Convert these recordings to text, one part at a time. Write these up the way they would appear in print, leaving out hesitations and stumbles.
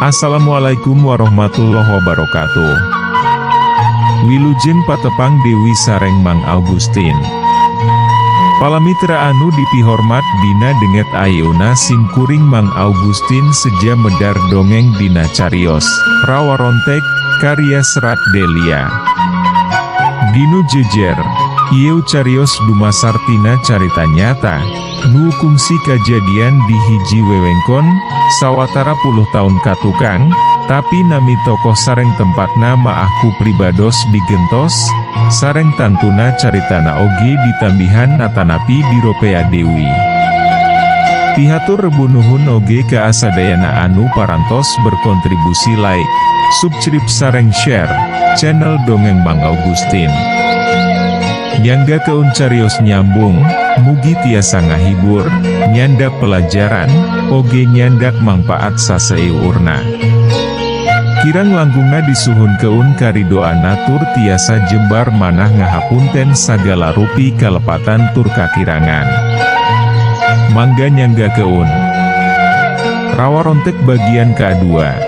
Assalamualaikum warahmatullahi wabarakatuh. Wilujeng patepang Dewi sareng Mang Augustin. Palamitra anu dipihormat dina denget ayeuna sim kuring Mang Augustin seja medar dongeng dina carios, Rawarontek, karya Serat Delia. Dinu jejer, ieu carios dumasar tina carita nyata, nu kungsi kajadian di hiji wewengkon, sawatara puluh tahun katukang, tapi nami tokoh sareng tempatna maah ku pribados digentos, sareng tantuna caritana oge ditambihan atanapi diropea deui. Pihatur rebu nuhun oge ka asadayana anu parantos berkontribusi like, subscribe sareng share, channel Dongeng Mang Augustin. Nyanggakeun carios nyambung, mugi tiasa ngahibur, nyandak pelajaran, oge nyandak mangpaat saseueurna. Kirang langkungna disuhunkeun karidoanna tur tiasa jembar manah ngahapunten sagala rupi kalepatan tur kakirangan. Mangga nyanggakeun. Rawarontek bagian kedua.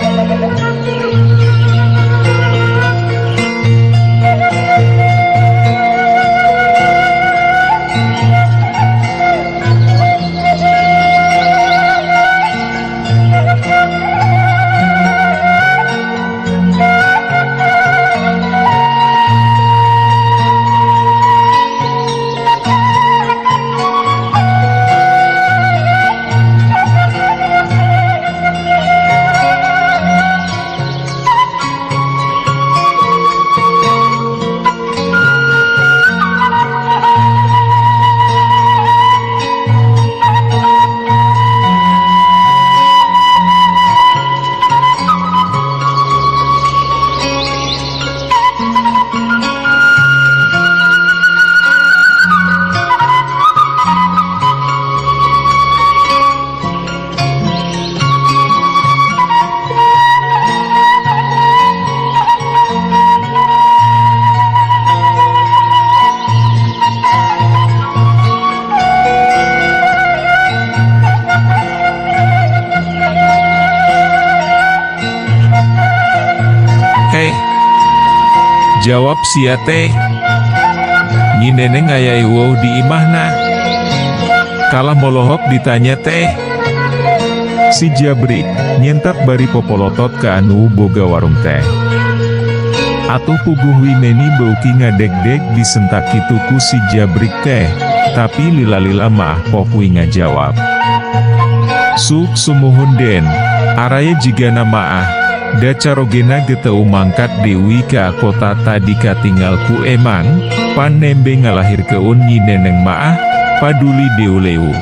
Heh. Jawab sia teh. Nyi Neneng aya euweuh di imahna. Kalah molohok ditanya teh. Si Jabrik, nyentak bari popolotot ka anu boga warung teh. Atuh puguh Wi Neni beuki ngadegdeg disentak kitu ku si Jabrik teh, tapi lila-lila maah poh wi ngajawab. Suk sumuhun Den, araya jigana maah, da carogena ge teu mangkat deui ka kota tadi katingal ku emang, pan nembe ngalahirkeun Nyi Neneng maah, paduli deuleu.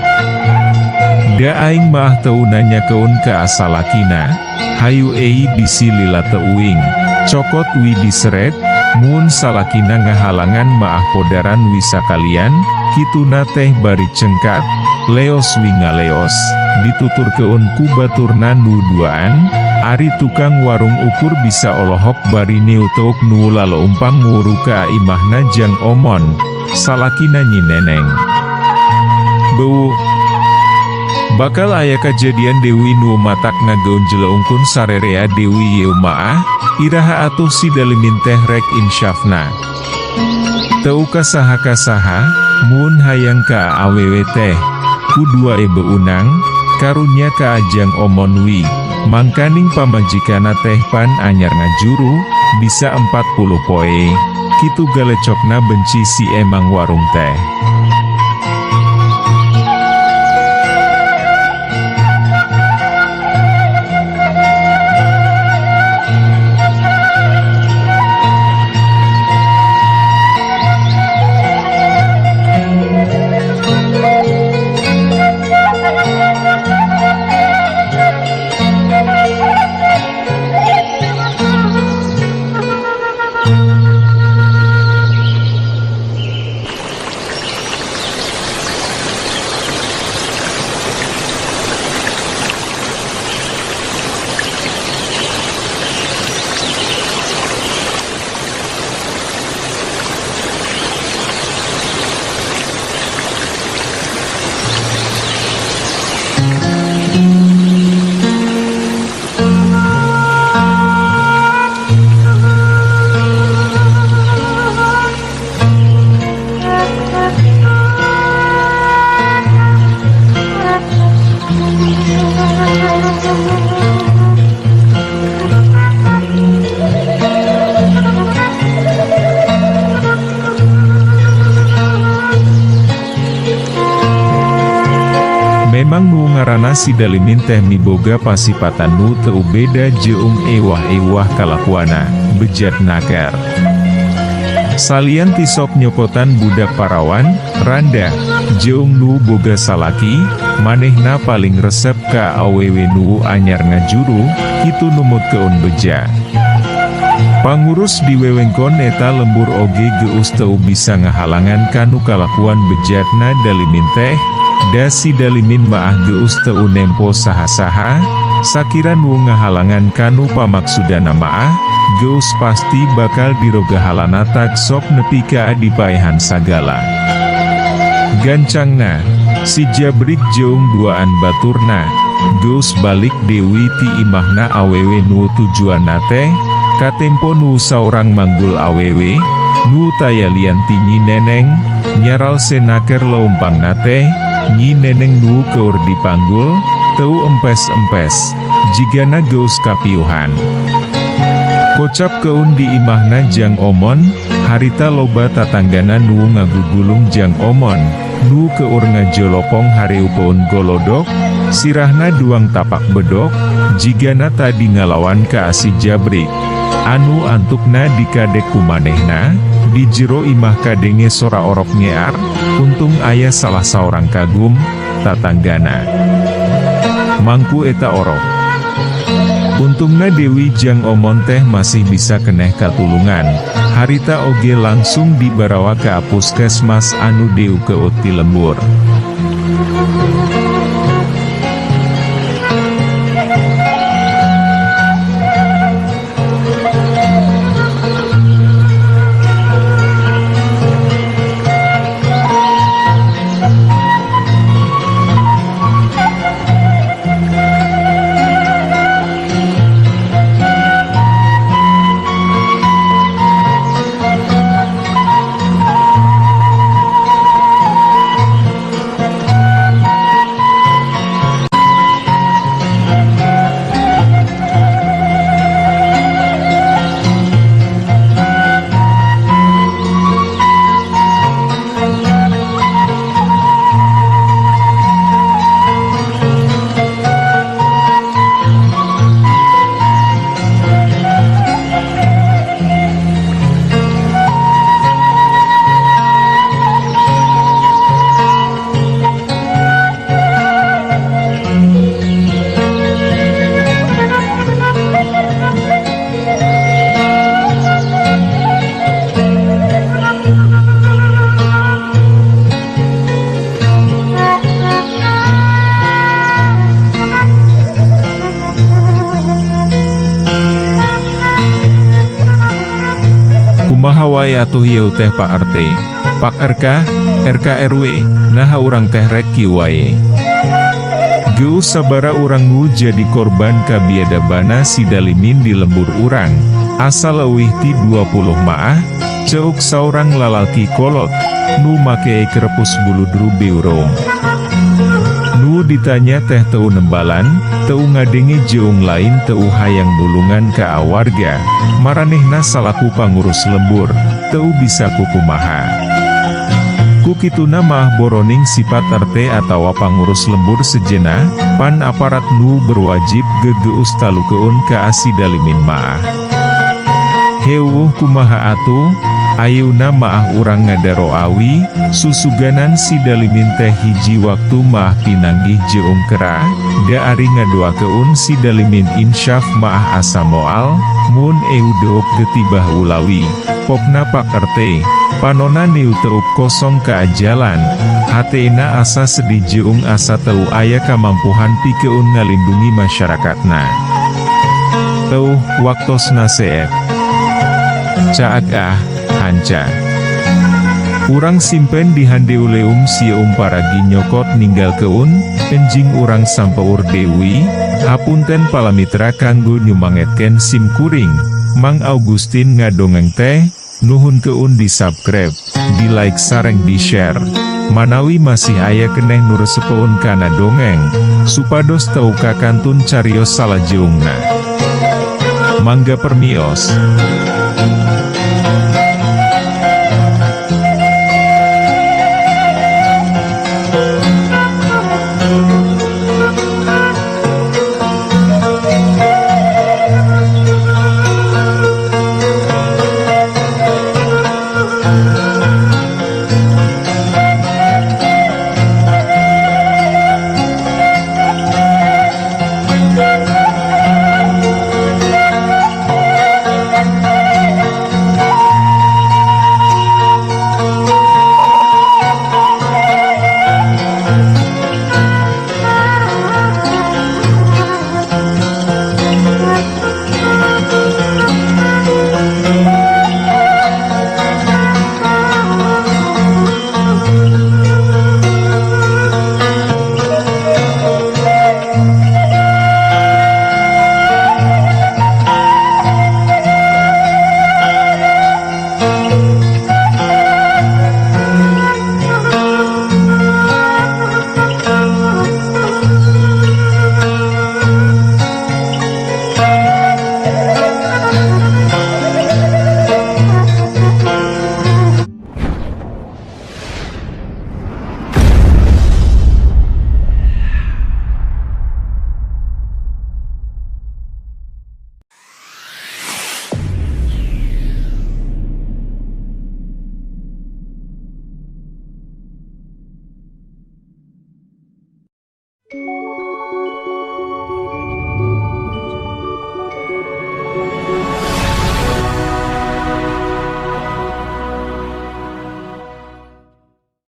Da aing maah teu nanyakeun ka salakina, hayu ei bisi lila teuing, cokot wi diseret, mun salakina ngahalangan maah podaran wi sakalian, kituna teh bari cengkat, leos wi ngaleos, dituturkeun ku baturna nu duaan, ari tukang warung ukur bisa olohok bari niuteuk nu laleumpang nguru ka imahna jang omon, salakina Nyi Neneng. Beuh. Bakal aya kajadian deui nu matak ngageunjeleungkeun sarerea deui ieu maah, iraha atuh si Dalimin teh rek insyafna. Teu kasaha-kasaha, mun hayang ka awewe teh, ku dua e beunang, karunya ka ajang omon wi, mangkaning pamajikanna teh pan anyar ngajuru, bisa 40 poe, kitu galecokna benci si emang warung teh. Rupa-rupana si Dalimin teh miboga pasipatan nu teu beda jeung ewah-ewah kalakuana, bejat naker. Salian ti sok nyokotan budak parawan, randa, jeung nu boga salaki, manehna paling resep ka awewe nu anyar ngajuru, kitu numutkeun beja. Pangurus di wewengkon eta lembur oge geus teu bisa ngahalangan kanu kalakuan bejatna Dalimin teh, da si Dalimin maah geus teu nempo saha-saha, sakira nu ngahalangan kanu pamaksudana maah, geus pasti bakal dirogahalanatak sok nepi ka dipaehan sagala. Gancangna, si Jabrik jeung duaan baturna, geus balik deui ti imahna awewe nu tujuanna teh, katempo nu saurang manggul awewe, nu taya lian ti Nyi Neneng, nyaral senaker leumpangna teh, Nyi Neneng nu keur dipanggul, teu empes-empes, jigana geus kapiuhan. Kocap keun di imahna Jang Omon, harita loba tatanggana nu ngagugulung Jang Omon, nu keur ngajolopong hareupeun golodok, sirahna duang tapak bedok, jigana tadi ngalawan ka si Jabrik. Anu antukna dikadek ku manehna, di jero imah kadenge sora orok ngear, untung aya salah saurang kagum, tatanggana. Mangku eta orok. Untungna Dewi Jang Omon teh masih bisa keneh katulungan, harita oge langsung dibarawa ka puskesmas anu deukeut ti lembur. Kumaha wae atuh ieu teh Pak RT, Pak RK, RK RW, naha urang teh rek kieu wae. Geus sabara urang nu jadi korban kabiadabana si Dalimin di lembur urang, asa leuwih ti 20 maah, ceuk saurang lalaki kolot, nu make kerepus buludru beureum. Nu ditanya teh teu nembalan, teu ngadenge jeung lain teu hayang nulungan ka warga, maranehna salaku pangurus lembur, teu bisa kukumaha. Kukituna mah boroning sifat RT atawa pangurus lembur sejena, pan aparat nu berwajib gegeus talukeun ka si Dalimin maah. Heueuh kumaha atuh, ayeuna maah urang ngadaroawi, susuganan si Dalimin teh hiji waktu maah pinanggih jeung kera, da ari ngadoakeun si Dalimin insyaf maah asa moal, mun eu deuk getibah ulawi, pokna Pak RT, panona neu teup kosong ka jalan, hatena asa sedih jeung asa teu aya kamampuhan pikeun ngalindungi masyarakatna. Teuh, waktosna seep. Caag ah, hanca. Urang simpen di handeuleum sieum paragi nyokot ninggalkeun, enjing urang sampeur deui, hapunten palamitra kanggo nyumangetkeun sim kuring, Mang Augustin ngadongeng teh, nuhunkeun di subscribe, di like sareng di share. Manawi masih aya keneh nu resepeun kana dongeng, supados teu kakantun carios salajengna. Mangga permios.